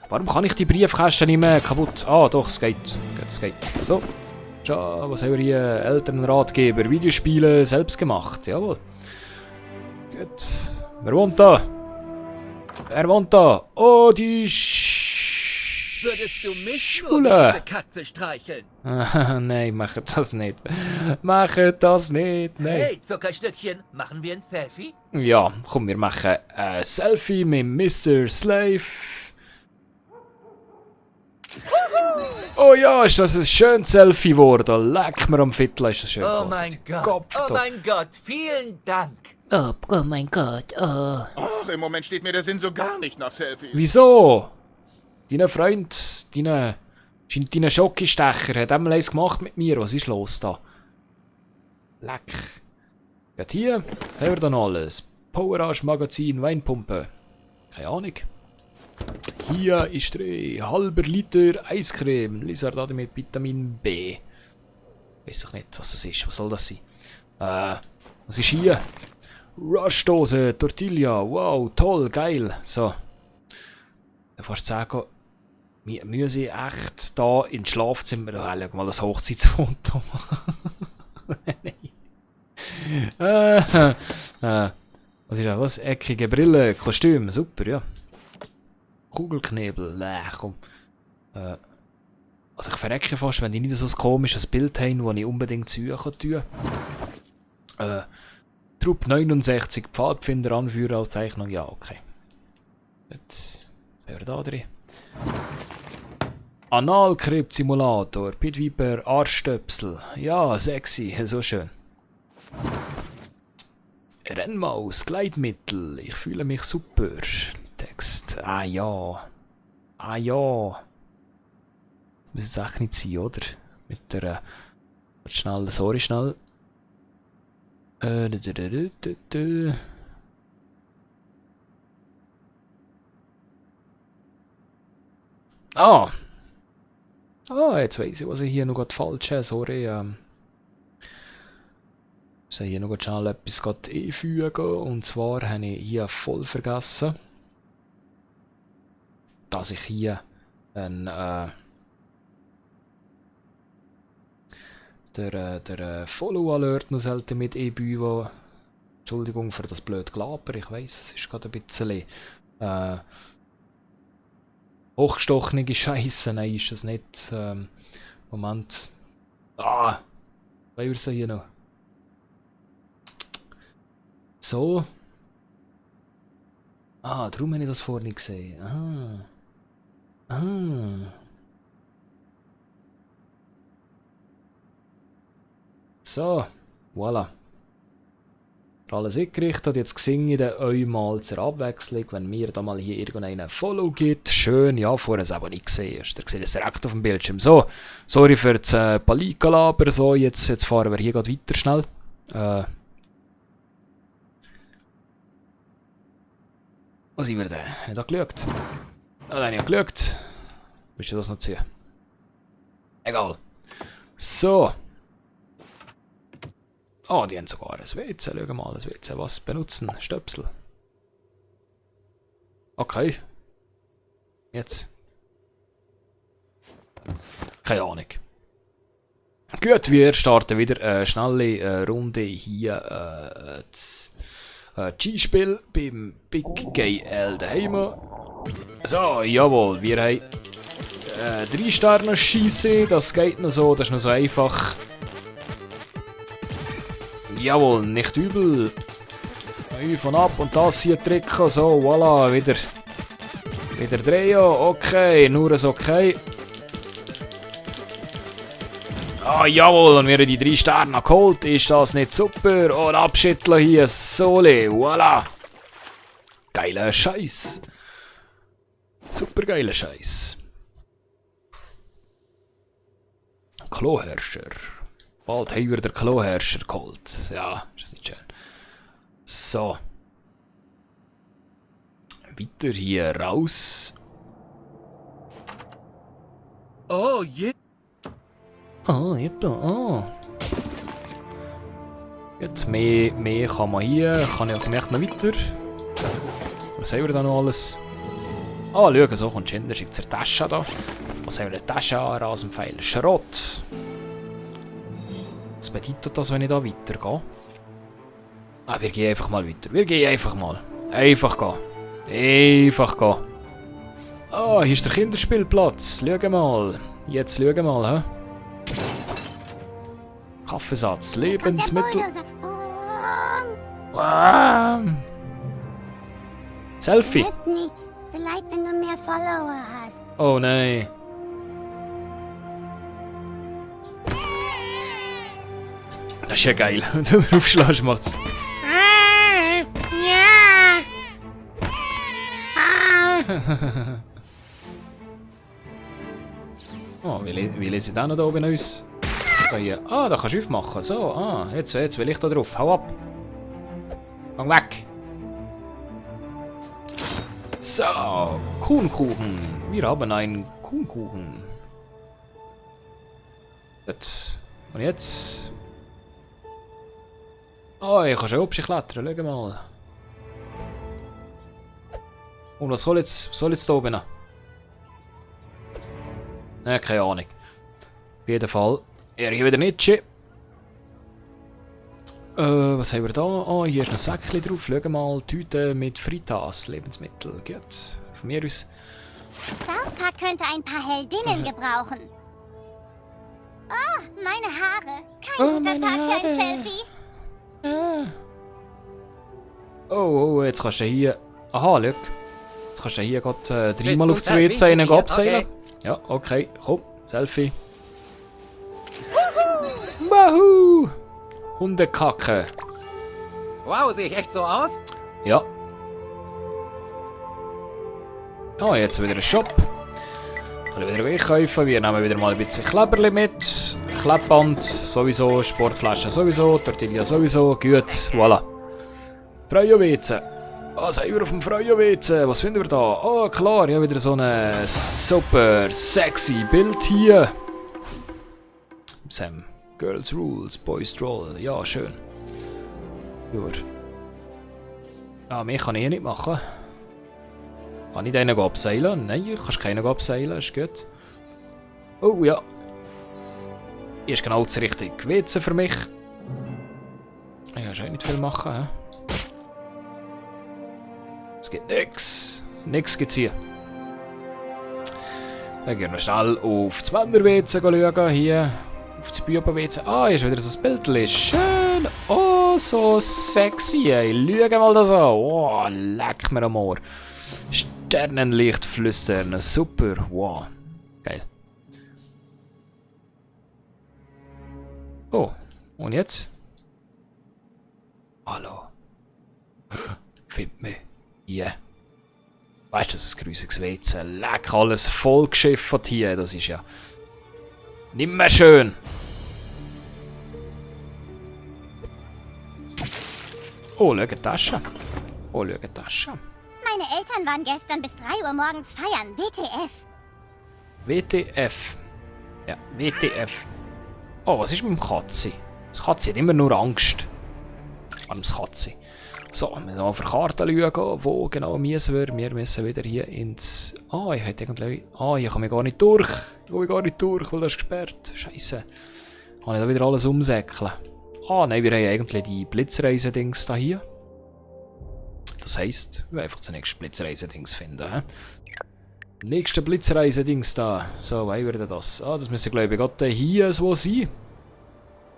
Warum kann ich die Briefkästen nicht mehr kaputt? Ah, doch, es geht. Es geht. So. Tja, was haben wir hier? Elternratgeber, Videospiele, selbst gemacht. Jawohl. Gut. Wer wohnt da? Wer wohnt da? Oh, die Würdest du mich Schwule. nur mit der Katze streicheln? Nein, macht das nicht. Macht das nicht, nein. Hey, Zuckerstückchen, machen wir ein Selfie? Ja, komm, wir machen ein Selfie mit Mr. Slave. Oh ja, ist das ein schönes Selfie geworden. Leck mir am Viertel, ist das schön Oh geworden. mein Gott, Kopf oh da. mein Gott, vielen Dank. Oh mein Gott, oh. Ach, im Moment steht mir der Sinn so gar nicht nach Selfies. Wieso? Dein Freund, dein Schokistecher, hat einmal eins gemacht mit mir. Was ist los da? Leck. Geht hier, was haben wir da noch alles? Powerage, Magazin, Weinpumpe. Keine Ahnung. Hier ist der halber Liter Eiscreme. Lizardade mit Vitamin B. Weiß ich nicht, was das ist. Was soll das sein? Was ist hier? Rushdose, Tortilla. Wow, toll, geil. So. Ich fast sagen, wir müssen echt da ins Schlafzimmer. Schau mal das Hochzeitsfoto. Was ist das? Was? Eckige Brille, Kostüm. Super, ja. Kugelknebel, komm. Also ich verrecke fast, wenn die nicht so ein komisches Bild haben, das ich unbedingt suchen kann. Trupp 69, Pfadfinder, Anführer, Auszeichnung, ja, okay. Jetzt sind wir da drin. Analkrebs-Simulator, Pitviper, Arschstöpsel. Ja, sexy, so schön. Rennmaus, Gleitmittel, ich fühle mich super. Text. Ah ja. Ah ja. Muss es echt nicht sein, oder? Mit der. Schnell, sorry, schnell. Ah! Ah, jetzt weiss ich, was ich hier noch gerade falsch habe. Sorry. Ich muss hier noch schnell etwas einfügen. Und zwar habe ich hier voll vergessen, dass ich hier ein der Follow-Alert noch selten mit einbauen. Entschuldigung für das blöde Gelaber, ich weiss, es ist gerade ein bisschen hochgestochene Scheisse, nein, ist es nicht. Moment. Ah! Wollen wir sie hier noch? So. Ah, darum habe ich das vorhin nicht gesehen. Ah. Ah. So, voilà. Alles eingerichtet. Jetzt singe ich dann euch mal zur Abwechslung, wenn mir da mal hier irgendeinen Follow gibt. Schön, ja, vorher es aber nicht gesehen. Ihr seht es direkt auf dem Bildschirm. So, sorry für das Palikalaber. So, jetzt fahren wir hier gerade weiter schnell. Was sind wir denn? Habe ich da geschaut? Ah, da habe ich ja geschaut. Willst du das noch ziehen? Egal. So. Ah, die haben sogar ein WC. Schau mal, ein WC. Was benutzen? Stöpsel. Okay. Jetzt. Keine Ahnung. Gut, wir starten wieder eine schnelle Runde hier. G-Spiel beim Big Gay L daheim. So, jawohl, wir haben 3 Sterne schießen, das geht noch so, das ist noch so einfach. Jawohl, nicht übel. Von ab und das hier drücken, so, voilà, wieder drehen, okay, nur ein okay. Ah, jawohl, und wir haben die 3 Sterne geholt. Ist das nicht super? Und abschütteln hier, Sole, voilà. Geiler Scheiß. Super geiler Scheiß. Kloherrscher. Bald haben wir den Kloherrscher geholt. Ja, ist das nicht schön. So. Weiter hier raus. Oh je. Ah, oh. Jetzt mehr kann man hier. Kann ich vielleicht noch weiter? Was haben wir da noch alles? Ah, schau, so kommt Schindler, schickt zur Tasche da. Was haben wir in der Tasche an? Rasenpfeil. Schrott. Was bedeutet das, wenn ich da weitergehe? Ah, wir gehen einfach mal weiter. Wir gehen einfach mal. Einfach gehen. Einfach gehen. Ah, hier ist der Kinderspielplatz. Schau mal. Jetzt schau mal, hä? Kaffeesatz, Lebensmittel. Ah. Selfie. Jetzt nicht. Vielleicht, wenn du mehr Follower hast. Oh nein. Das ist ja geil. Wenn du drauf schlägst, macht's. Oh, wie lese ich den noch da oben aus? Da hier. Ah, da kannst du aufmachen. So, jetzt will ich da drauf. Hau ab. Gang weg. So, Kuchenkuchen. Wir haben einen Kuchenkuchen. Gut. Und jetzt? Oh, ich kann schon oben klettern. Schau mal. Und was soll jetzt da oben noch? Keine Ahnung. Auf jeden Fall. Er hier wieder nicht. Was haben wir da? Ah, hier ist ein Säckchen drauf. Schau mal, Tüte mit Fritas, Lebensmittel. Gut. Von mir aus. South Park könnte ein paar Heldinnen gebrauchen. Oh, meine Haare. Kein guter Tag für ein Selfie. Oh, jetzt kannst du hier... Aha, schau. Jetzt kannst du hier gerade dreimal auf das WC rein abseilen. Ja, okay. Komm, Selfie. Wahoo! Hundekacke. Wow, sehe ich echt so aus? Ja. Ah, jetzt wieder ein Shop. Kann ich wieder einkaufen. Wir nehmen wieder mal ein bisschen Kleberli mit. Klebband sowieso, Sportflaschen sowieso, Tortilla sowieso. Gut, voilà. Freuenweizen. Was haben wir auf dem Freuenweizen? Was finden wir da? Oh, klar, ja, wieder so ein super sexy Bild hier. Sam. Girls Rules, Boys Troll. Ja, schön. Nur. Ah, mehr kann ich hier nicht machen. Kann ich den abseilen? Nein, ich kann keinen abseilen, ist gut. Oh ja. Hier ist genau das richtige WC für mich. Ich kann schon nicht viel machen, hä? Es gibt nix. Nix gibt's hier. Dann gehen wir schnell auf das Männer-WC schauen. Hier. Auf das Buben-WC. Ah, hier ist wieder so ein Bild. Schön. Oh, so sexy, ey. Schau mal das an. Oh, leck mir am Ohr. Sternenlicht flüstern. Super. Wow. Geil. Oh, und jetzt? Hallo. Find mich. Hier. Weißt du, das ist ein grusiges WC. Leck, alles vollgeschiffert hier. Das ist ja nicht mehr schön. Oh, schau, eine Tasche. Oh, schau, eine Tasche. Meine Eltern waren gestern bis 3 Uhr morgens feiern. WTF. WTF. Ja, WTF. Oh, was ist mit dem Katze? Das Katze hat immer nur Angst. An das Katze. So, wir müssen auf die Karte schauen, wo genau müssen wir. Wir müssen wieder hier ins... Ah, ich hätte irgendwie... Ah, hier komme ich gar nicht durch. Ich komme gar nicht durch, weil das ist gesperrt. Scheisse. Kann ich da wieder alles umsäckeln? Ah, nein, wir haben eigentlich die Blitzreise-Dings da hier. Das heisst, wir einfach das nächste Blitzreise-Dings finden. He? Nächste Blitzreise-Dings da. So, wo haben wir denn das? Ah, das müsste, glaube ich, gerade hier so sein.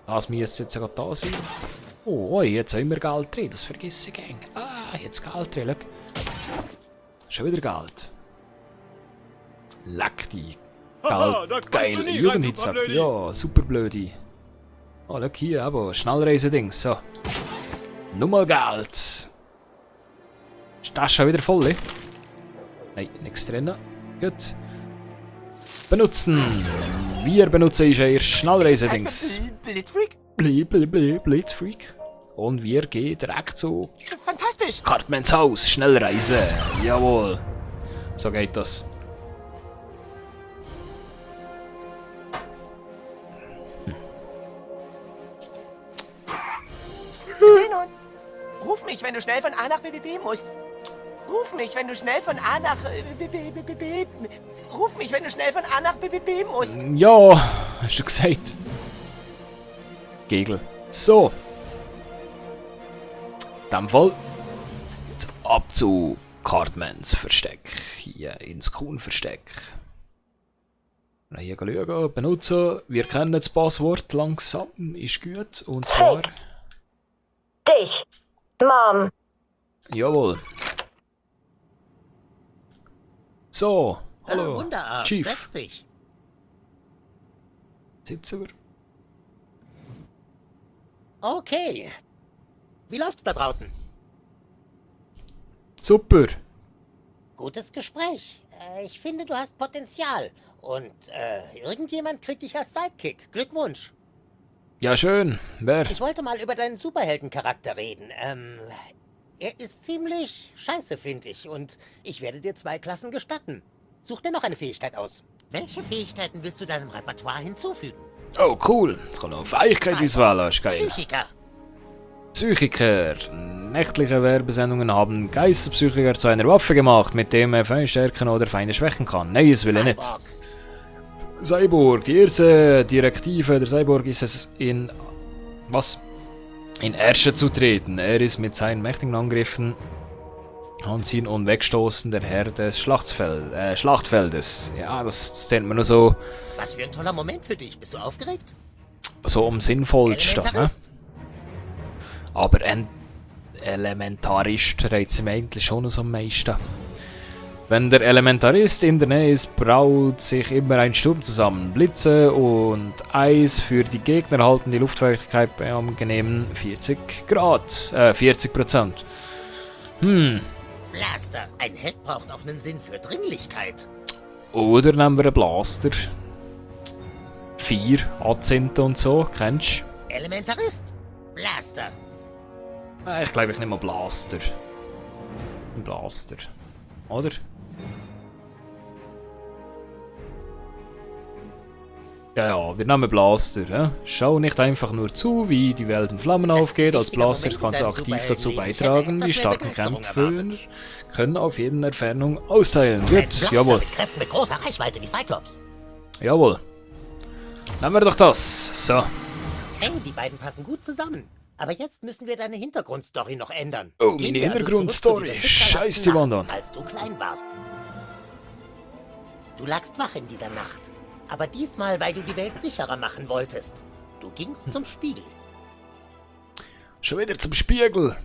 Das müsste jetzt gerade da sein. Oh, jetzt haben wir Geld drin, das vergesse ich gern. Ah, jetzt Geld drin, schau. Schon wieder Geld. Leck die. Geld, geil, Jugendhitzack. Ja, super blöde. Oh, schau hier, aber Schnellreise-Dings, so. Nochmal Geld. Ist das schon wieder voll, eh? Nein, nichts drin. Gut. Benutzen. Wir benutzen erst Schnellreise-Dings. Blitzfreak. Und wir gehen direkt zu... Fantastisch! Cartmans Haus, Schnellreise. Jawohl. So geht das. Zenon, ruf mich, wenn du schnell von A nach BBB musst. Ruf mich, wenn du schnell von A nach B. Ruf mich, wenn du schnell von A nach B musst. Ja, hast du gesagt. Gegel. So. In dem Fall. Jetzt ab zu Cartmans Versteck. Hier ins Kuhn-Versteck. Hier schauen, benutzen. Wir kennen das Passwort langsam. Ist gut. Und zwar. Dich. Mom. Jawohl. So. Hallo. Wunderarsch, Chief. setz dich. Sitzen wir. Okay. Wie läuft's da draußen? Super. Gutes Gespräch. Ich finde, du hast Potenzial. Und, irgendjemand kriegt dich als Sidekick. Glückwunsch. Ja, schön. Wer? Ich wollte mal über deinen Superheldencharakter reden. Er ist ziemlich scheiße, finde ich. Und ich werde dir 2 Klassen gestatten. Such dir noch eine Fähigkeit aus. Welche Fähigkeiten willst du deinem Repertoire hinzufügen? Oh, cool. Jetzt kann noch Fähigkeit auswählen. Ist geil. Psychiker. Psychiker. Nächtliche Werbesendungen haben Geisterpsychiker zu einer Waffe gemacht, mit dem er Feinde stärken oder Feinde schwächen kann. Nein, das will er nicht. Cyborg. Cyborg. Die erste Direktive der Cyborg ist es in... Was? In Ärsche zu treten. Er ist mit seinen mächtigen Angriffen anziehen und wegstoßen der Herr des Schlachtfeldes. Ja, das zählt mir nur so... Was für ein toller Moment für dich. Bist du aufgeregt? So am sinnvollsten, ne? Elementarist. Aber ein Elementarist reizt mir eigentlich schon noch am meisten. Wenn der Elementarist in der Nähe ist, braut sich immer ein Sturm zusammen. Blitze und Eis für die Gegner halten die Luftfeuchtigkeit bei angenehmen 40 Grad. 40%. Blaster. Ein Held braucht auch einen Sinn für Dringlichkeit. Oder nehmen wir einen Blaster. 4 Azinte und so, kennst du? Elementarist. Blaster. Ich glaube, ich nehme mal Blaster. Ein Blaster. Oder? Ja, wir nehmen Blaster. Ja? Schau nicht einfach nur zu, wie die Welt in Flammen aufgeht. Als Blaster kannst du aktiv dazu beitragen. Die starken Kämpfer können auf jeden Entfernung austeilen. Gut, jawohl. Mit Kräften mit großer Reichweite wie Cyclops. Jawohl. Nehmen wir doch das. So. Hey, die beiden passen gut zusammen. Aber jetzt müssen wir deine Hintergrundstory noch ändern. Oh, Gehen meine wir also Hintergrundstory. zurück zu dieser Scheiß die Wand Nacht, an. als du klein warst. Du lagst wach in dieser Nacht. Aber diesmal, weil du die Welt sicherer machen wolltest. Du gingst zum Spiegel. Schon wieder zum Spiegel.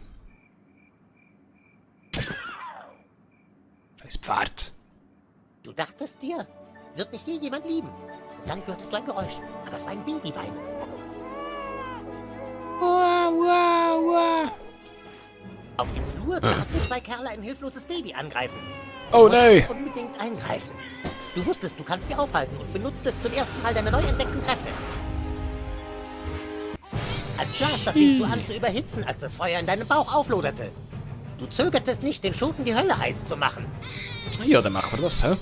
Scheiß Pferd. Du dachtest dir, wird mich je jemand lieben. Und dann hörtest du ein Geräusch. Aber es war ein Babywein. Auf dem Flur saßen 2 Kerle ein hilfloses Baby angreifen. Oh Du nein. musstest unbedingt eingreifen. Du wusstest, du kannst sie aufhalten und benutzt es zum ersten Mal deine neu entdeckten Kräfte. Als Blaster fingst du an zu überhitzen, als das Feuer in deinem Bauch aufloderte. Du zögertest nicht, den Schoten die Hölle heiß zu machen. Ja, dann machen wir das, hä?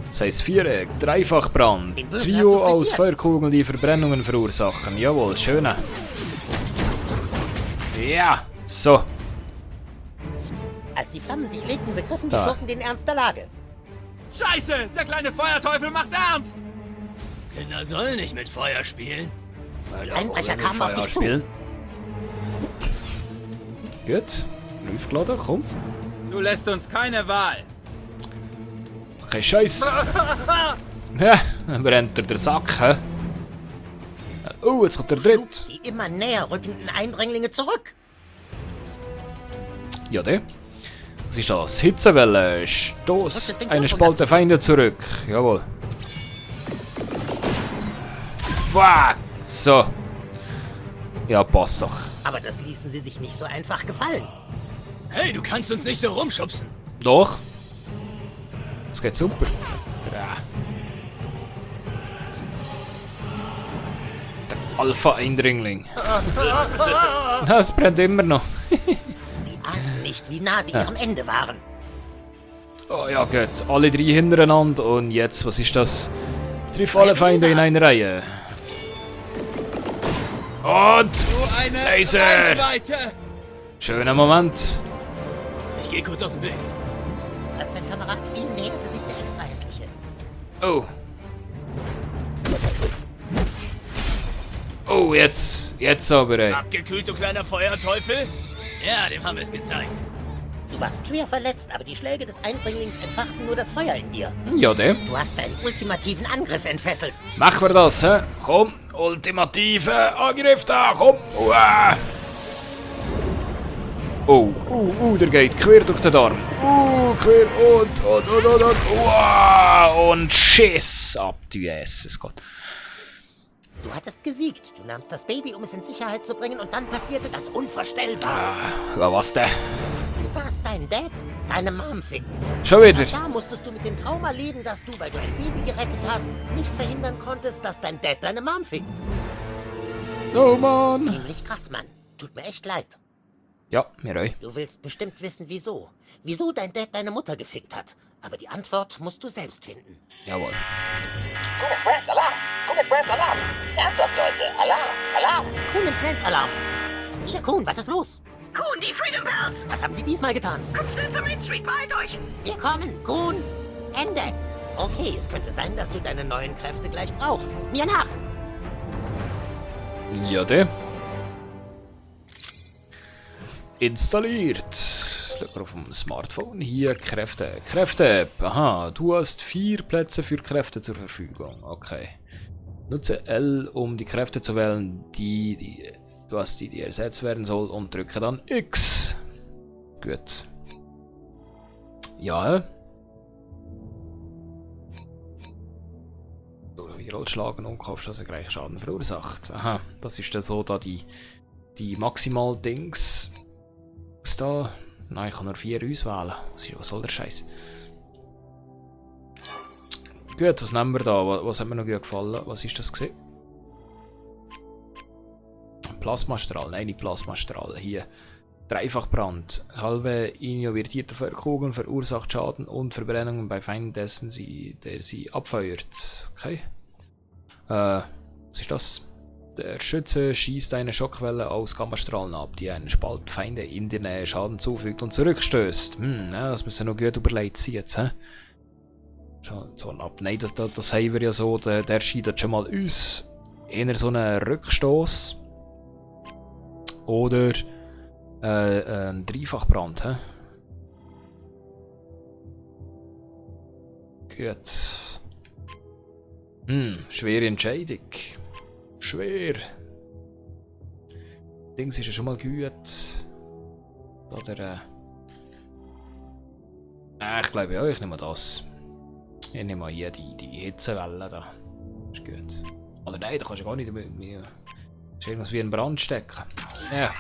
Das heisst Viereck, Dreifachbrand, Den Bösen Trio hast du aus frittiert. Feuerkugeln, die Verbrennungen verursachen. Jawohl, schöne. Ja, so. Als die Flammen sich legten, begriffen die Da. Schurken den Ernst der Lage. Scheiße, der kleine Feuerteufel macht ernst! Kinder sollen nicht mit Feuer spielen. Die Einbrecher kamen auf dich zu. Spielen. Gut, aufgeladen, komm. Du lässt uns keine Wahl. Okay, Scheiß. Ja, dann brennt der Sack, hä? Oh, jetzt kommt der Dritt. Die immer näher rückenden Eindringlinge zurück. Ja, der. Was ist das? Hitzewelle. Stoß. Eine Spalte Feinde zurück. Jawohl. Fuck. So. Ja, passt doch. Aber das ließen sie sich nicht so einfach gefallen. Hey, du kannst uns nicht so rumschubsen. Doch. Das geht super. Ja. Der Alpha-Eindringling. Es brennt immer noch. Sie ahnten nicht, wie nah sie ihrem Ende waren. Oh ja, gut. Alle 3 hintereinander. Und jetzt, was ist das? Triff alle Feinde in einer Reihe. Und... So eine Laser. Reichweite! Schöner Moment. Ich gehe kurz aus dem Weg. Als sein Kamerad fiel, näherte sich der extra hässliche. Oh. Oh, jetzt aber, ey. Abgekühlt, du kleiner Feuerteufel? Ja, dem haben wir es gezeigt. Du warst schwer verletzt, aber die Schläge des Eindringlings entfachten nur das Feuer in dir. Ja, der. Du hast deinen ultimativen Angriff entfesselt. Machen wir das, hä? Komm, ultimative Angriff da, komm. Uah. Oh, der geht quer durch den Arm. Quer und. Uah, und Schiss ab die es geht. Du hattest gesiegt. Du nahmst das Baby, um es in Sicherheit zu bringen, und dann passierte das Unvorstellbare. Ja, was denn? Du sahst deinen Dad, deine Mom ficken. Schon wieder. Da musstest du mit dem Trauma leben, dass du, weil du ein Baby gerettet hast, nicht verhindern konntest, dass dein Dad deine Mom fickt. Oh, Mann. Ziemlich krass, Mann. Tut mir echt leid. Ja, mir auch. Du willst bestimmt wissen, wieso. Wieso dein Dad deine Mutter gefickt hat. Aber die Antwort musst du selbst finden. Jawohl. Cool and Friends, Alarm! Cool and Friends, Alarm! Ernsthaft, Leute! Alarm! Alarm! Cool and Friends, Alarm! Hier, Kuhn, was ist los? Kuhn, die Freedom Pals! Was haben Sie diesmal getan? Kommt schnell zur Main Street, beeilt euch! Wir kommen, Kuhn! Ende! Okay, es könnte sein, dass du deine neuen Kräfte gleich brauchst. Mir nach! Ja, der. Installiert. Schauen wir auf dem Smartphone. Hier Kräfte. Kräfte. Aha, du hast 4 Plätze für Kräfte zur Verfügung. Okay. Nutze L, um die Kräfte zu wählen, die ersetzt werden soll, und drücke dann X. Gut. Ja. Viral schlagen und kaufst, dass er gleich Schaden verursacht. Aha, das ist dann so da die Maximal-Dings. Da. Nein, ich kann nur 4 auswählen. Was soll der Scheiß? Gut, was nehmen wir da? Was hat mir noch gut gefallen? Was ist das gesehen? Plasmastrahl. Nein, nicht Plasmastrahl. Hier. Dreifachbrand. Halbe injizierter Feuerkugeln verursacht Schaden und Verbrennungen bei Feinden, der sie abfeuert. Okay. Was ist das? Der Schütze schießt eine Schockwelle aus Gammastrahlen ab, die einen Spalt Feinde in der Nähe Schaden zufügt und zurückstößt. Ja, das müssen noch gut überlegt sein jetzt, hä? So ab. Nein, das haben wir ja so, der scheidet schon mal uns. Eher so einen Rückstoß. Oder ein Dreifachbrand, hä? Gut. Schwere Entscheidung. Schwer. Dings ist ja schon mal gut. Oder ich glaube ja, ich nehme das. Ich nehme mal hier die Hitzewelle da. Ist gut. Oder nein, da kannst du gar nicht mit mir. Ist irgendwas wie ein Brand stecken. Ja.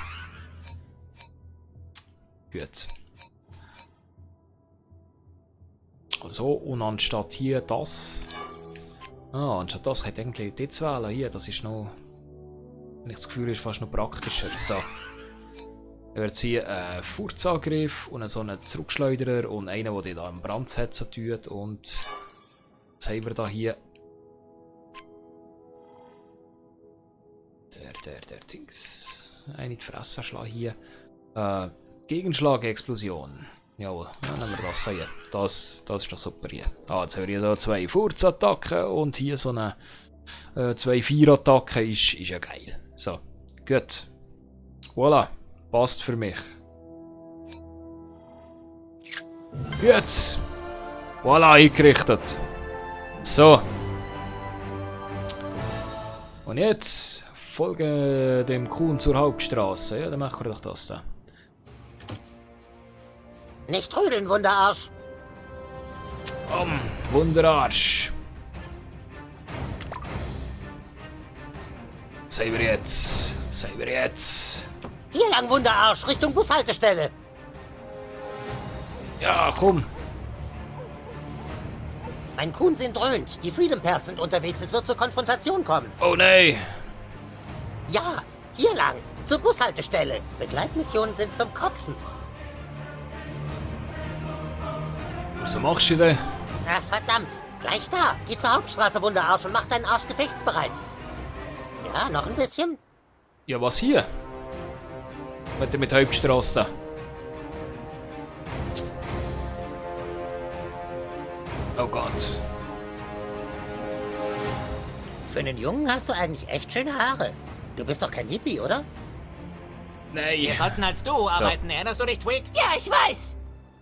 Gut. Also, und anstatt hier das. Anstatt das hätte ich eigentlich die zu wählen. Hier, das ist noch. Wenn ich das Gefühl ist fast noch praktischer. So. Dann wird hier ein Furzangriff und so einen Zurückschleuderer und einen, der dich da im Brand setzen tut. Und was haben wir da hier? Der Dings. Eine in die Fresse schlagen hier. Gegenschlag-Explosion. Jawohl, dann nehmen wir das hier. Das ist doch super hier. Jetzt haben wir hier so 2 Furzattacken und hier so eine 2 Vierer-Attacken. Ist ja geil. So, gut. Voilà, passt für mich. Gut. Voilà, eingerichtet. So. Und jetzt folge dem Kuhn zur Hauptstraße. Ja, dann machen wir doch das da. Nicht trödeln, Wunderarsch! Wunderarsch! Sei wir jetzt! Sei wir jetzt! Hier lang, Wunderarsch, Richtung Bushaltestelle! Ja, komm! Mein Kuhnsinn dröhnt. Die Freedom Pals sind unterwegs. Es wird zur Konfrontation kommen. Oh nein! Ja, hier lang, zur Bushaltestelle. Begleitmissionen sind zum Kotzen. Was machst du denn? Ach, verdammt. Gleich da. Geh zur Hauptstraße, Wunderarsch, und mach deinen Arsch gefechtsbereit. Ja, noch ein bisschen. Ja, was hier? Mit der Hauptstraße. Oh Gott. Für einen Jungen hast du eigentlich echt schöne Haare. Du bist doch kein Hippie, oder? Nein. Wir sollten als Duo arbeiten, erinnerst du dich, Twig? Ja, ich weiß.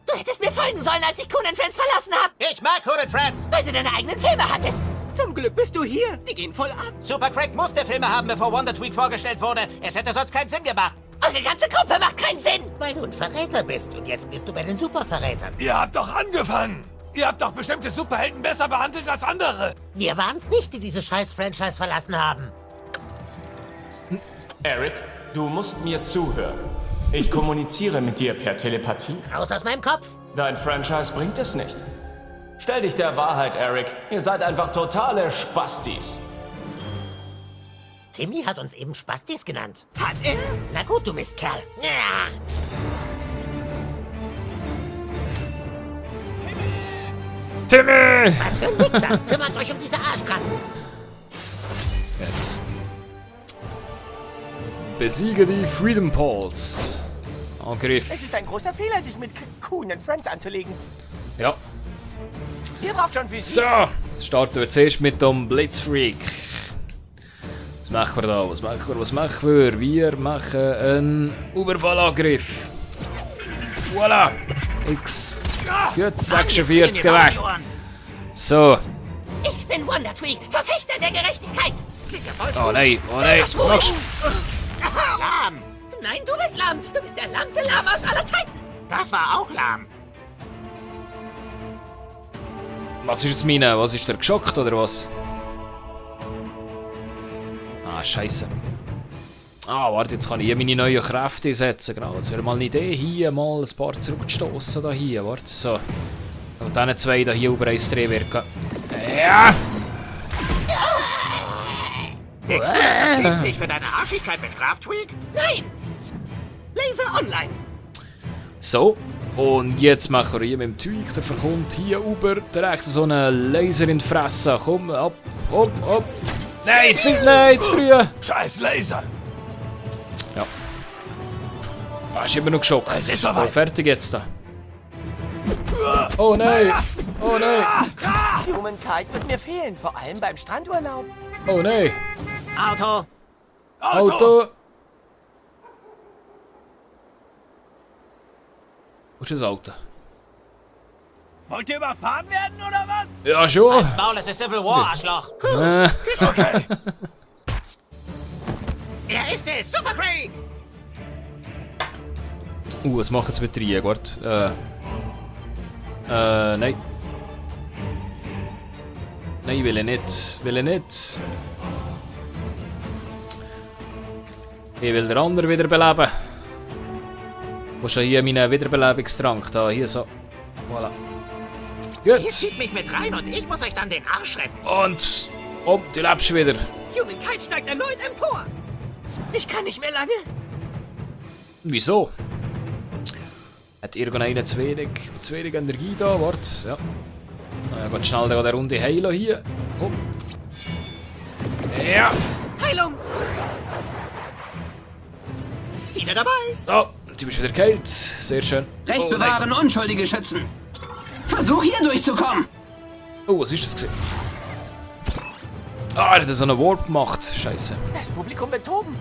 Du hättest mir folgen sollen, als ich Coon Friends verlassen habe. Ich mag Coon Friends. Weil du deine eigenen Filme hattest. Zum Glück bist du hier. Die gehen voll ab. Super Craig musste Filme haben, bevor Wonder Twig vorgestellt wurde. Es hätte sonst keinen Sinn gemacht. Eure ganze Gruppe macht keinen Sinn. Weil du ein Verräter bist und jetzt bist du bei den Superverrätern. Ihr habt doch angefangen. Ihr habt doch bestimmte Superhelden besser behandelt als andere. Wir waren's nicht, die diese scheiß Franchise verlassen haben. Eric, du musst mir zuhören. Ich kommuniziere mit dir per Telepathie. Raus aus meinem Kopf. Dein Franchise bringt es nicht. Stell dich der Wahrheit, Eric. Ihr seid einfach totale Spastis. Timmy hat uns eben Spastis genannt. Hat er? Na gut, du Mistkerl. Ja. Timmy! Was für ein Wichser. Kümmert euch um diese Arschkranken. Jetzt. Besiege die Freedom Pals. Angriff. Es ist ein großer Fehler, sich mit Coon Friends anzulegen. Ja. Ihr braucht schon Physik. So, starten wir zuerst mit dem Blitzfreak. Was machen wir da? Was machen wir? Wir machen einen Überfallangriff. Voilà. X. Gut, 46 weg. So. Ich bin Wonder Twig, Verfechter der Gerechtigkeit. Oh nein, was machst du? Lahm. Nein, du bist lahm. Du bist der lahmste Lahm aus aller Zeiten. Das war auch lahm. Was ist jetzt meine? Was ist der geschockt oder was? Ah, scheiße. Ah, warte, jetzt kann ich hier meine neuen Kräfte setzen. Genau, jetzt wäre mal eine Idee, hier mal ein paar zurückzustoßen. Da hier, warte, so. Und dann zwei da hier über eins Dreh wirken. Ja! Denkst du, dass das Leben dich für deine Arschigkeit bestraft, Twig? Nein. Laser Online. So, und jetzt machen wir hier mit dem Tweak. Der verkommt hier über direkt so einen Laser in die Fresse. Komm, ab, hopp, hopp. Nein, zu früh. Scheiß Laser. Ja. Ah, ist immer noch geschockt. Es ist soweit. Oh, fertig jetzt da. Oh nein! Oh nein! Humankind wird mir fehlen, vor allem beim Strandurlaub. Oh nein! Auto. Auto! Wo ist das Auto? Wollt ihr überfahren werden oder was? Ja, schon! Als Maul, es ist Civil War, Arschloch. Okay. Er ist es, Super Craig. Was macht jetzt mit der Warte. Nein. Nein, will ich nicht. Will ich nicht. Ich will den anderen wiederbeleben. Wo ist hier mein Wiederbelebungstrank? Da, hier so. Voilà. Ihr Gut. zieht mich mit rein und ich muss euch dann den Arsch retten. Und. Oh, du lebst wieder. Humankind steigt erneut empor. Ich kann nicht mehr lange. Wieso? Hat irgendeiner zu wenig Energie da? Warte, ja. Na, ganz schnell der Runde heilen hier. Komm. Ja. Heilung. Wieder dabei. Oh, du bist wieder geheilt. Sehr schön. Recht bewahren, Unschuldige schützen. Versuch hier durchzukommen. Oh, was ist das gewesen? Ah, er hat so einen Warp gemacht. Scheiße. Das Publikum wird toben.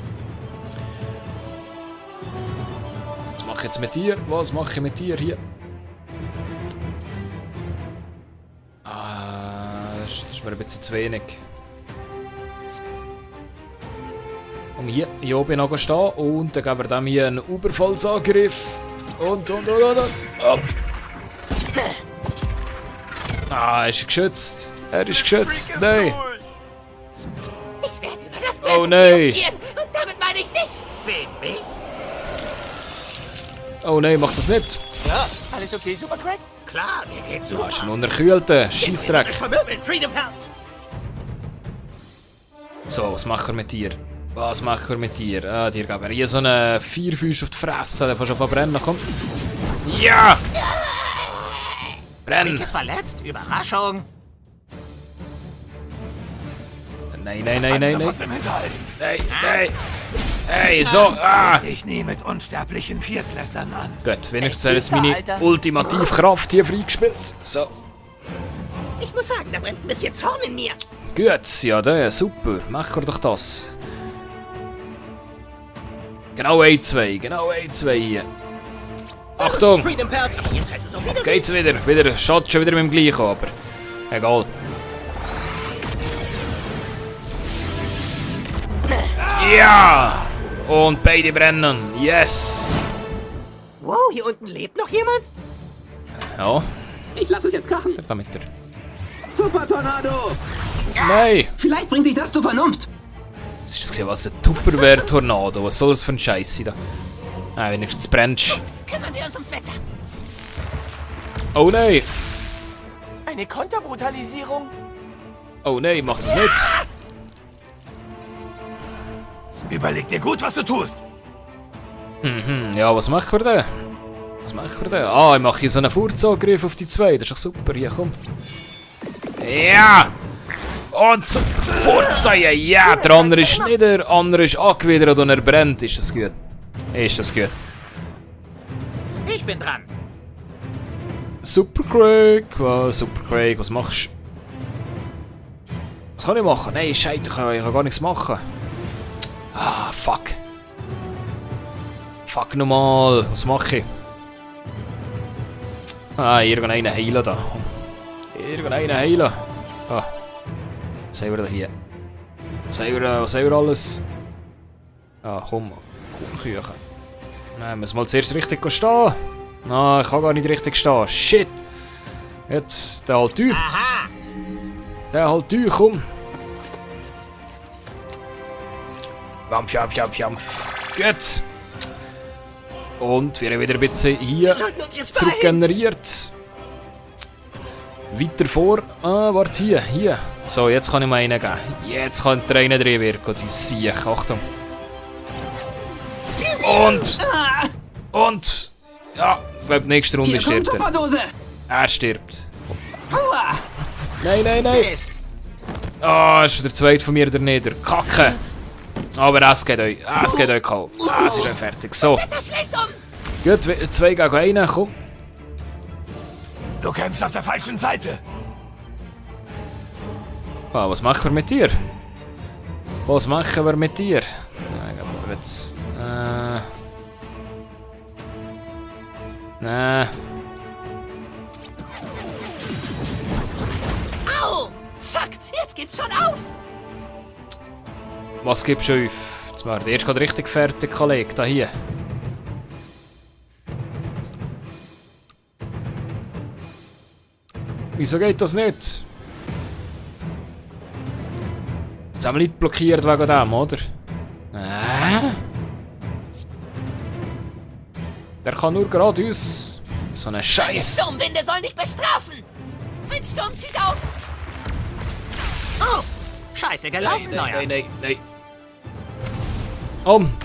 Was mache ich jetzt mit dir? Was mache ich mit dir hier? Ah, das ist mir ein bisschen zu wenig. Und hier oben noch stehen und dann geben wir dem hier einen Überfallsangriff. Und. Oh. Ah, er ist geschützt. Er ist geschützt. Nein. Ich werde über das Oh Messer nein. triumphieren. Und damit meine ich dich. Wegen mich? Oh nein, mach das nicht. Ja, alles okay, Super Craig? Klar, mir geht's Du super. hast einen unterkühlten Scheissdreck. Vermöbeln, Freedom Pals. So, was machen wir mit dir? Was machen wir mit dir? Ah, dir geben wir hier so einen Vierfüß auf die Fresse. Der fährst schon verbrennen. Komm. Ja! Brenn! Rick ist verletzt? Überraschung. Nein. Was im Hinterhalt. Nein. Hey, so. Ah! Ich nehme mit unsterblichen Viertklässlern an. Gut, wenigstens hat jetzt meine ultimative Kraft hier freigespielt. So. Ich muss sagen, da brennt ein bisschen Zorn in mir. Gut, ja, der, super. Machen wir doch das. Genau A2 hier. Achtung! Freedom Pals, aber jetzt heißt es auf Wiedersehen. Geht's wieder. Schaut schon wieder mit dem gleichen, aber egal. Ja! Und beide brennen. Yes! Wow, hier unten lebt noch jemand? Ja, Ich lasse es jetzt krachen. damit er. Super Tornado. Nein! Vielleicht bringt dich das zur Vernunft. Was ist das? Was ein Tupperware-Tornado? Was soll das für ein Scheiß sein da? Ah, wenigstens brennt's. Kümmern wir uns ums Wetter. Oh nein! Eine Konterbrutalisierung? Oh nein, mach das nicht! Überleg dir gut, was du tust. Ja, was machen wir denn? Ah, ich mache hier so einen Furzangriff auf die zwei. Das ist doch super. Hier, komm. Ja! Und so Furzen! Ja! Der andere ist nieder, der andere ist angewidert und er brennt. Ist das gut? Ich bin dran. Super Craig, was machst du? Was kann ich machen? Nein, Scheiße, ich kann gar nichts machen. Ah, fuck. Fuck nochmal, was mache ich? Ah, irgendeinen heilen da. Ah, was haben wir da hier? Was haben wir alles? Ah, komm, Kuchenküchen. Nein, muss mal zuerst richtig stehen. Nein, ich kann gar nicht richtig stehen. Shit! Jetzt, der halt Tür. Aha! Der halt Tür, komm! Wampf. Gut! Und wir haben wieder ein bisschen hier zurückgeneriert. Weiter vor. Ah, warte, hier. So, jetzt kann ich mal einen geben. Jetzt kann der eine drin wirken. Du Siech, Achtung. Und! Ja, ich glaube, nächste Runde Hier kommt stirbt er. Tupperdose. Er stirbt. Aua. Nein. Ah, ist der zweite von mir der Nieder. Kacke! Aber es geht euch kalt. Es ist euch fertig. So. Das schlägt um. Gut, 2 gegen 1, komm. Du kämpfst auf der falschen Seite. Ah, was machen wir mit dir? Jetzt, Au. Fuck, jetzt gibt's schon auf. Was gibst du auf? Jetzt machen wir erst gerade richtig fertig, Kollege. Da hier. Wieso geht das nicht? Jetzt haben wir nicht blockiert wegen dem, oder? Der kann nur geradeaus. So eine Scheiß. Sturmwinde sollen dich bestrafen. Ein Sturm zieht auf. Oh! Scheiße gelaufen, Neuer. Nein.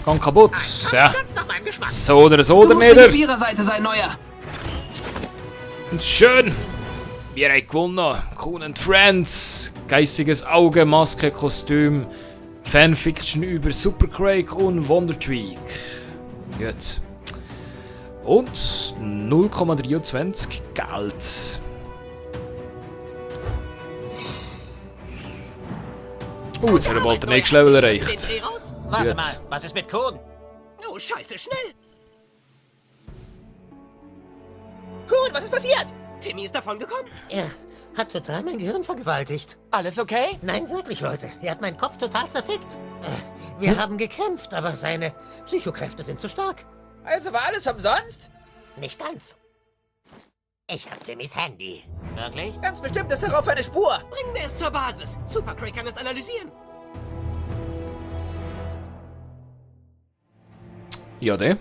Gang kaputt. Ja. Ganz nach meinem Geschmack. So oder Du musst nieder. auf ihrer Seite sein, Neuer. Und schön. Wir haben gewonnen. Kuhn and Friends. Geistiges Auge, Maske, Kostüm. Fanfiction über Super Craig und Wondertweak. Gut. Und 0,23 Geld. Jetzt haben wir bald den nächsten Level erreicht. Warte Gut. mal, was ist mit Kuhn? Oh, scheiße, schnell. Gut, was ist passiert? Timmy ist davon gekommen. Er hat total mein Gehirn vergewaltigt. Alles okay? Nein, wirklich, Leute. Er hat meinen Kopf total zerfickt. Wir haben gekämpft, aber seine Psychokräfte sind zu stark. Also war alles umsonst? Nicht ganz. Ich hab Timmys Handy. Wirklich? Ganz bestimmt ist darauf eine Spur. Bringen wir es zur Basis. Super Craig kann es analysieren. Ja, der.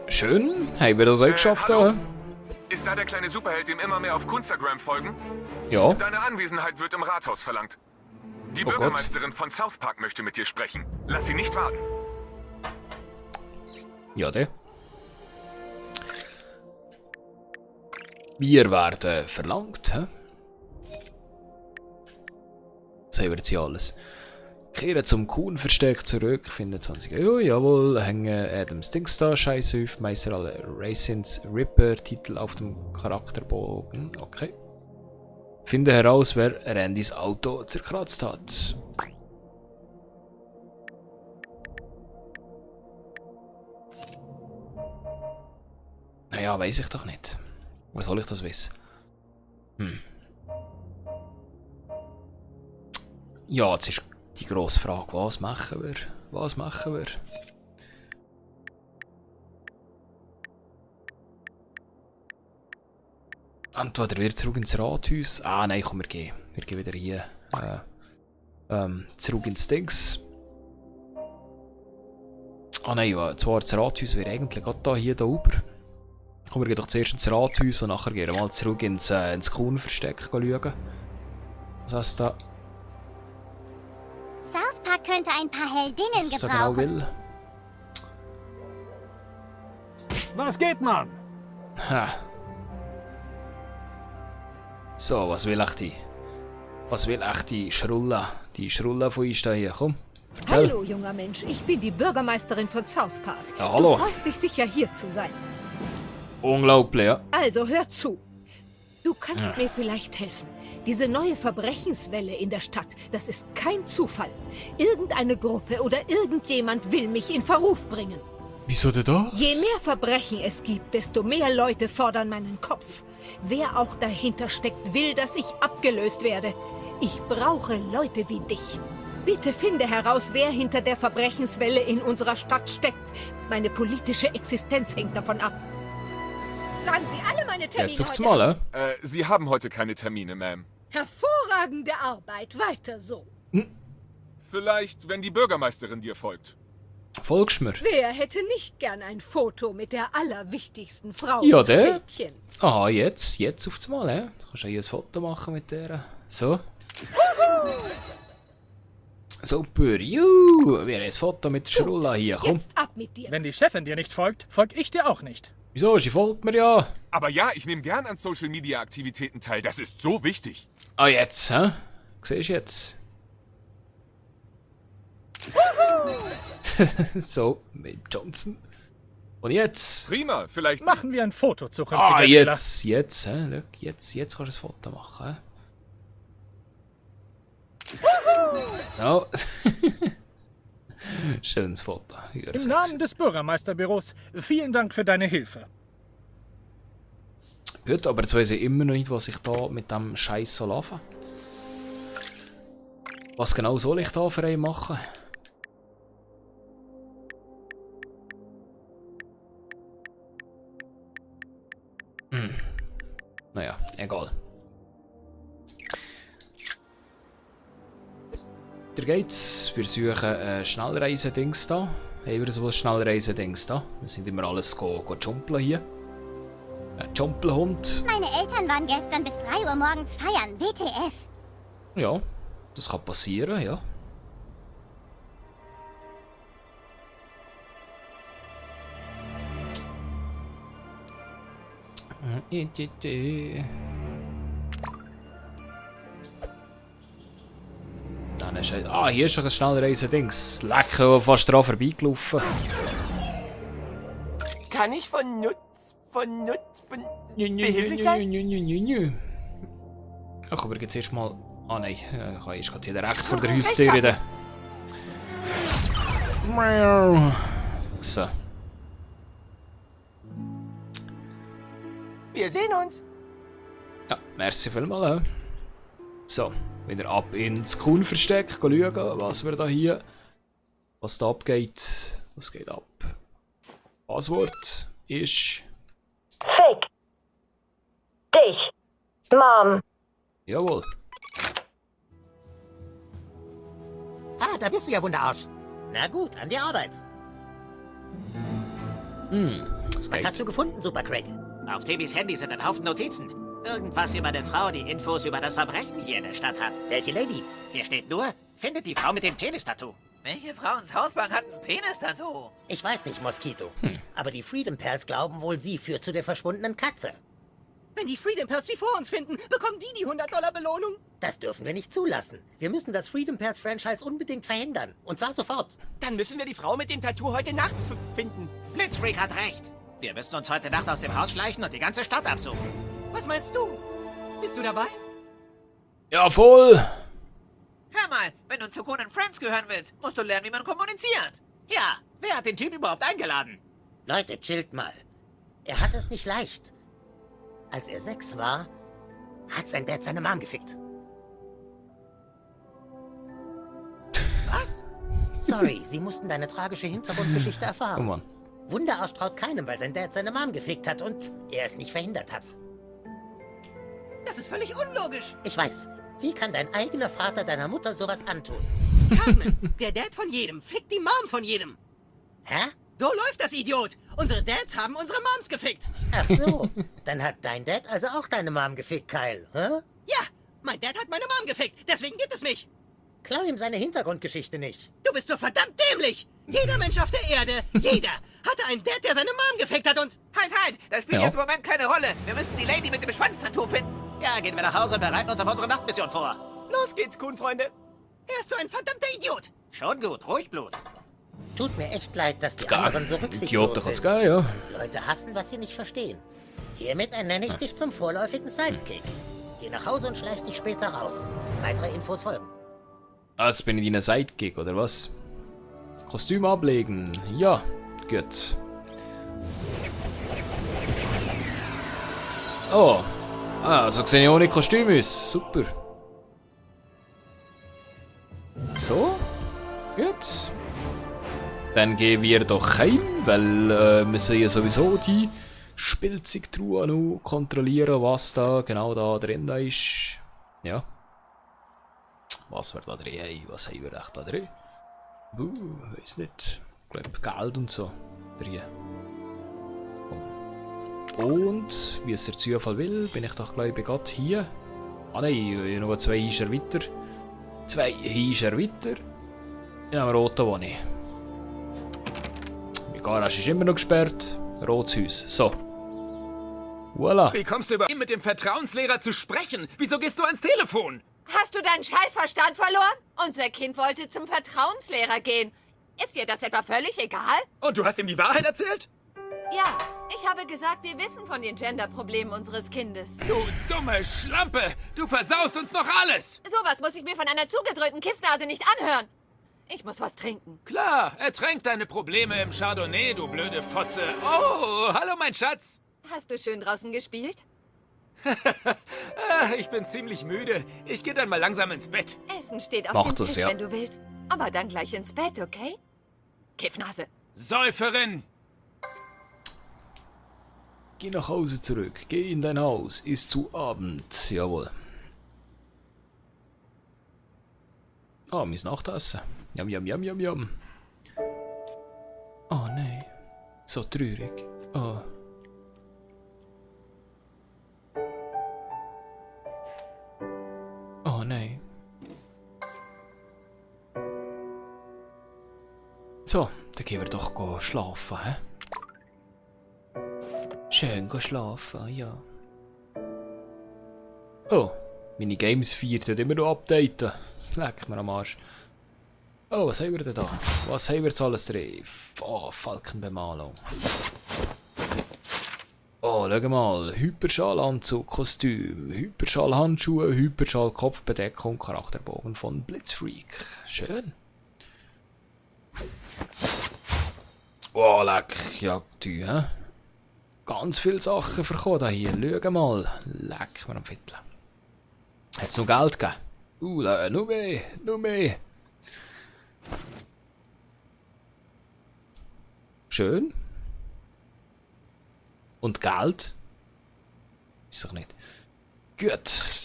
Schön, haben wir das auch geschafft. Hallo? Ist da der kleine Superheld, dem immer mehr auf Kunstagram folgen? Ja. Deine Anwesenheit wird im Rathaus verlangt. Die Oh Gott. Bürgermeisterin von South Park möchte mit dir sprechen. Lass sie nicht warten. Ja, der. Wir werden verlangt, hä? Was haben wir jetzt hier alles? Kehren zum Kuhn-Versteck zurück, finden 20. Oh, jawohl, hängen Adams Dings da, Scheiße, Meister alle Racins Ripper-Titel auf dem Charakterbogen. Okay. Finde heraus, wer Randys Auto zerkratzt hat. Naja, weiß ich doch nicht. Wo soll ich das wissen? Ja, jetzt ist die grosse Frage, was machen wir? Was machen wir? Entweder wieder zurück ins Rathaus. Ah nein, komm, wir gehen. Wir gehen wieder hier. Zurück ins Dings. Ah nein, ja, zwar das Rathaus wäre eigentlich gerade hier oben. Komm, wir gehen doch zuerst ins Rathaus und nachher gehen wir mal zurück ins Kuhn-Versteck schauen. Was heißt da? South Park könnte ein paar Heldinnen Was ich so genau gebrauchen. will. Was geht, Mann? Ha. So, was will echt die? Was will echt die Schrulla? Die Schrulla von uns da hier, komm. Erzähl. Hallo, junger Mensch. Ich bin die Bürgermeisterin von South Park. Ja, hallo. Du freust dich sicher, hier zu sein. Unglaublich, ja. Also, hör zu. Du kannst mir vielleicht helfen. Diese neue Verbrechenswelle in der Stadt, das ist kein Zufall. Irgendeine Gruppe oder irgendjemand will mich in Verruf bringen. Wieso denn das? Je mehr Verbrechen es gibt, desto mehr Leute fordern meinen Kopf. Wer auch dahinter steckt, will, dass ich abgelöst werde. Ich brauche Leute wie dich. Bitte finde heraus, wer hinter der Verbrechenswelle in unserer Stadt steckt. Meine politische Existenz hängt davon ab. Sagen Sie alle meine Termine Jetzt aufs heute Mal, an. Sie haben heute keine Termine, Ma'am. Hervorragende Arbeit. Weiter so. Vielleicht, wenn die Bürgermeisterin dir folgt. Folgst mir? Wer hätte nicht gern ein Foto mit der allerwichtigsten Frau Ja, im der. Städtchen? Ah, jetzt aufs Mal, hä? Du kannst ja hier ein Foto machen mit der. So. Super, juhu! Wir haben ein Foto mit der Schrulla hier, komm. Jetzt ab mit dir. Wenn die Chefin dir nicht folgt, folge ich dir auch nicht. Wieso? Sie folgt mir ja. Aber ja, ich nehme gern an Social-Media-Aktivitäten teil. Das ist so wichtig. Ah, jetzt, hä? Siehst du jetzt? So, mit Johnson. Und jetzt? Prima, vielleicht... Machen wir ein Foto zukünftiger Ah, Wähler. jetzt, hä? Schau, jetzt kannst du ein Foto machen, hä? No. Schönes Foto. Im Namen des Bürgermeisterbüros, vielen Dank für deine Hilfe. Gut, aber jetzt weiss ich immer noch nicht, was ich da mit dem Scheiß soll anfangen. Was genau soll ich da für einen machen? Naja, egal. Da geht's. Wir suchen Schnellreise-Dings da. Haben wir so ein Schnellreise-Dings da? Wir sind immer alles go jumpeln hier. Jumpelhund. Meine Eltern waren gestern bis 3 Uhr morgens feiern. WTF. Ja, das kann passieren, ja. Dann ist ah, hier ist schon ein Schnellreise-Dings. Lecker, fast dran vorbeigelaufen. Kann ich von behilflich sein? Ach, aber jetzt erstmal. Ah nein, ich kann erst hier direkt vor der Haustür wieder. So. Wir sehen uns. Ja, merci vielmals. So, wieder ab ins Kuhn-Versteck, schauen, was wir da hier. Was da abgeht. Was geht ab? Passwort ist. Fake. Dich. Mom. Jawohl. Ah, da bist du ja, Wunderarsch. Na gut, an die Arbeit. Was hast du gefunden, Super Craig? Auf Timmys Handy sind ein Haufen Notizen. Irgendwas über eine Frau, die Infos über das Verbrechen hier in der Stadt hat. Welche Lady? Hier steht nur, findet die Frau mit dem Penis-Tattoo. Welche Frau in South Park hat ein Penis-Tattoo? Ich weiß nicht, Moskito. Aber die Freedom Pals glauben wohl, sie führt zu der verschwundenen Katze. Wenn die Freedom Pals sie vor uns finden, bekommen die $100 Belohnung. Das dürfen wir nicht zulassen. Wir müssen das Freedom Pass Franchise unbedingt verhindern. Und zwar sofort. Dann müssen wir die Frau mit dem Tattoo heute Nacht finden. Blitzfreak hat recht. Wir müssen uns heute Nacht aus dem Haus schleichen und die ganze Stadt absuchen. Was meinst du? Bist du dabei? Ja, voll. Hör mal, wenn du zu Conan Friends gehören willst, musst du lernen, wie man kommuniziert. Ja, wer hat den Typ überhaupt eingeladen? Leute, chillt mal. Er hat es nicht leicht. Als er 6 war, hat sein Dad seine Mom gefickt. Was? Sorry, sie mussten deine tragische Hintergrundgeschichte erfahren. Oh Mann. Wunderarsch traut keinem, weil sein Dad seine Mom gefickt hat und er es nicht verhindert hat. Das ist völlig unlogisch. Ich weiß. Wie kann dein eigener Vater deiner Mutter sowas antun? Cartman, der Dad von jedem fickt die Mom von jedem. Hä? So läuft das, Idiot. Unsere Dads haben unsere Moms gefickt. Ach so. Dann hat dein Dad also auch deine Mom gefickt, Kyle, hä? Ja, mein Dad hat meine Mom gefickt. Deswegen gibt es mich. Klau ihm seine Hintergrundgeschichte nicht. Du bist so verdammt dämlich. Jeder Mensch auf der Erde, jeder, hatte einen Dad, der seine Mom gefickt hat und... Halt! Das spielt jetzt im Moment keine Rolle. Wir müssen die Lady mit dem Schwanztattoo finden. Ja, gehen wir nach Hause und bereiten uns auf unsere Nachtmission vor. Los geht's, Kuhn-Freunde. Er ist so ein verdammter Idiot. Schon gut, ruhig Blut. Tut mir echt leid, dass die Ska. anderen so rücksichtslos Idioten sind. Ska, ja. Leute hassen, was sie nicht verstehen. Hiermit ernenne ich dich zum vorläufigen Sidekick. Geh nach Hause und schleich dich später raus. Weitere Infos folgen. Also bin ich dein Sidekick, oder was? Kostüm ablegen. Ja, gut. Oh. Ah, so sehe ich ohne Kostüm aus. Super. So. Gut. Dann gehen wir doch heim, weil wir sollen ja sowieso die Spielzeugtruhe noch kontrollieren, was da genau da drin ist. Ja. Was wir da drin haben, was haben wir echt da drin? Weiß nicht. Ich glaube Geld und so drin. Und, wie es der Zufall will, bin ich doch glaube ich gerade hier. Ah nein, noch 2 Hischer weiter. 2 Hischer weiter. In einem roten Wohnung. Die Garage ist immer noch gesperrt. Rotes Haus. So. Voilà. Wie kommst du über ihn mit dem Vertrauenslehrer zu sprechen? Wieso gehst du ans Telefon? Hast du deinen Scheißverstand verloren? Unser Kind wollte zum Vertrauenslehrer gehen. Ist dir das etwa völlig egal? Und du hast ihm die Wahrheit erzählt? Ja, ich habe gesagt, wir wissen von den Gender-Problemen unseres Kindes. Du dumme Schlampe! Du versaust uns noch alles! Sowas muss ich mir von einer zugedröhnten Kiffnase nicht anhören. Ich muss was trinken. Klar, ertränk deine Probleme im Chardonnay, du blöde Fotze. Oh, hallo mein Schatz! Hast du schön draußen gespielt? Ich bin ziemlich müde. Ich gehe dann mal langsam ins Bett. Essen steht auf Mach dem das, Tisch, ja. wenn du willst. Aber dann gleich ins Bett, okay? Kiffnase. Säuferin! Geh nach Hause zurück. Geh in dein Haus. Ist zu Abend. Jawohl. Ah, mein Nachtessen. Jam, jam, jam, jam, jam. Oh nein. So traurig. Oh. Oh nein. So, dann gehen wir doch schlafen, hä? Schön schlafen, ja. Oh, meine Games 4 tut immer noch updaten. Leck mir am Arsch. Oh, was haben wir denn da? Was haben wir jetzt alles drin? Oh, Falkenbemalung. Oh, schau mal. Hyperschalanzug, Kostüm, Hyperschallhandschuhe, Hyperschall-Kopfbedeckung, Charakterbogen von Blitzfreak. Schön. Oh, leck. Ja, du, hä? Ganz viele Sachen verkommen da hier. Schau mal. Leck mir am Viertel. Hat es noch Geld gegeben? Nur mehr. Nur mehr. Schön. Und Geld? Ist doch nicht. Gut,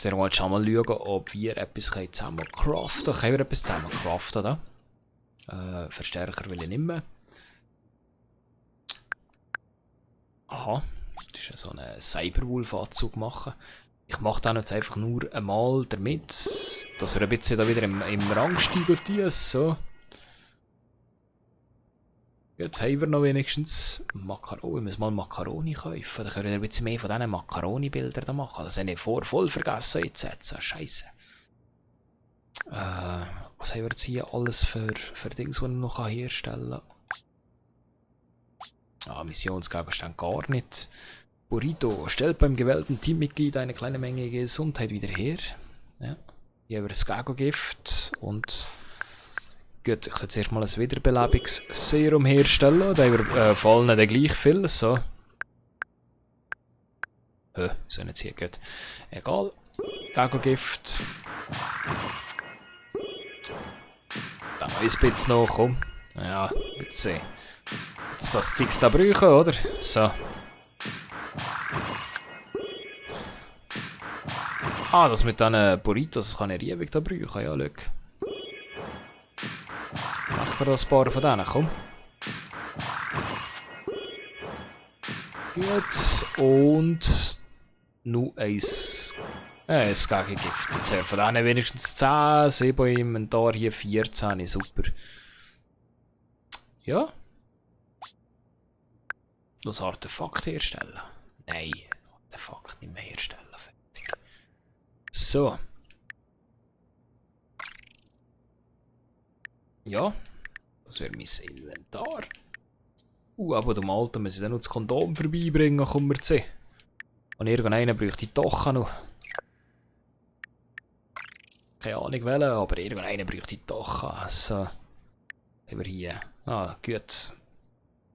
dann wollen wir mal schauen, ob wir etwas zusammen craften können. Können wir etwas zusammen craften da? Verstärker will ich nicht mehr. Aha, das ist ja so ein Cyberwolf-Anzug machen. Ich mache dann jetzt einfach nur einmal damit, dass wir ein bisschen da wieder im Rang steigen. So. Jetzt haben wir noch wenigstens Macaroni. Ich muss mal Macaroni kaufen. Dann können wir ein bisschen mehr von diesen Macaroni-Bildern machen. Das habe ich voll vergessen jetzt. Scheisse. Was haben wir jetzt hier alles für Dings, die ich noch herstellen kann? Missionsgegenstand gar nicht. Burrito stellt beim gewählten Teammitglied eine kleine Menge Gesundheit wieder her. Ja. Hier haben wir das Gago-Gift und gut, ich kann zuerst mal ein Wiederbelebungsserum herstellen. Da haben wir vor allem gleich viel. So. Wieso nicht hier? Gut. Egal. Gago-Gift. Da noch ein bisschen noch, komm. Ja, jetzt sehen. Jetzt das Zeugs da brauchen, oder? So. Das mit diesen Burritos kann ich ewig da brauchen, ja, schau. Machen wir das ein paar von denen, komm. Gut, und nur ein Gegengift. Jetzt haben wir von denen wenigstens 10, 7 im Inventar, hier 14, super. Ja. Das Artefakt herstellen. Nein, Artefakt nicht mehr herstellen. Fertig. So. Ja, das wäre mein Inventar. Aber dem Alten muss ich dann noch das Kondom vorbeibringen, kommen wir zu sehen. Und irgendeinen bräuchte ich doch noch. Keine Ahnung welchen, aber irgendeinen bräuchte ich doch. So. Haben wir hier. Gut.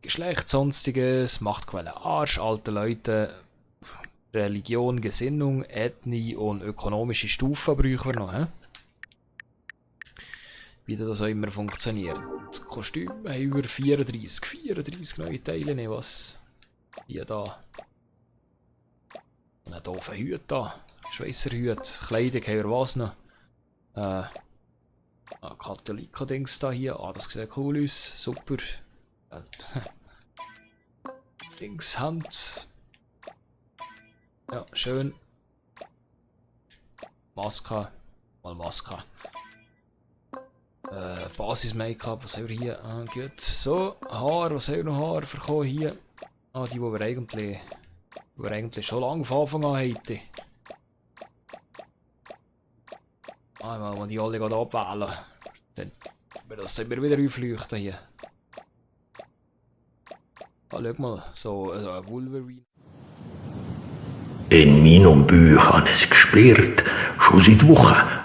Geschlecht, sonstiges, Machtquelle Arsch, alte Leute, Religion, Gesinnung, Ethnie und ökonomische Stufen brauchen wir noch. Wie das auch immer funktioniert. Kostüme haben wir 34 neue Teile, ne, was? Hier da. Und einen doofen Hut da. Schweisserhut, Kleidung haben wir was noch? Katholiko-Dings da hier. Das sieht cool aus, super. Dings Hand. Ja, schön. Maske. Mal Maske. Basis-Make-up, was haben wir hier? Gut. So, Haar, was haben wir noch Haar verkommen hier? Die wir eigentlich schon lange von Anfang an hatten. Mal die alle abwählen. Dann das wir wieder aufleuchten hier. Schau mal, so ein Wolverine. In meinem Buch habe ich es gesperrt, schon seit Wochen.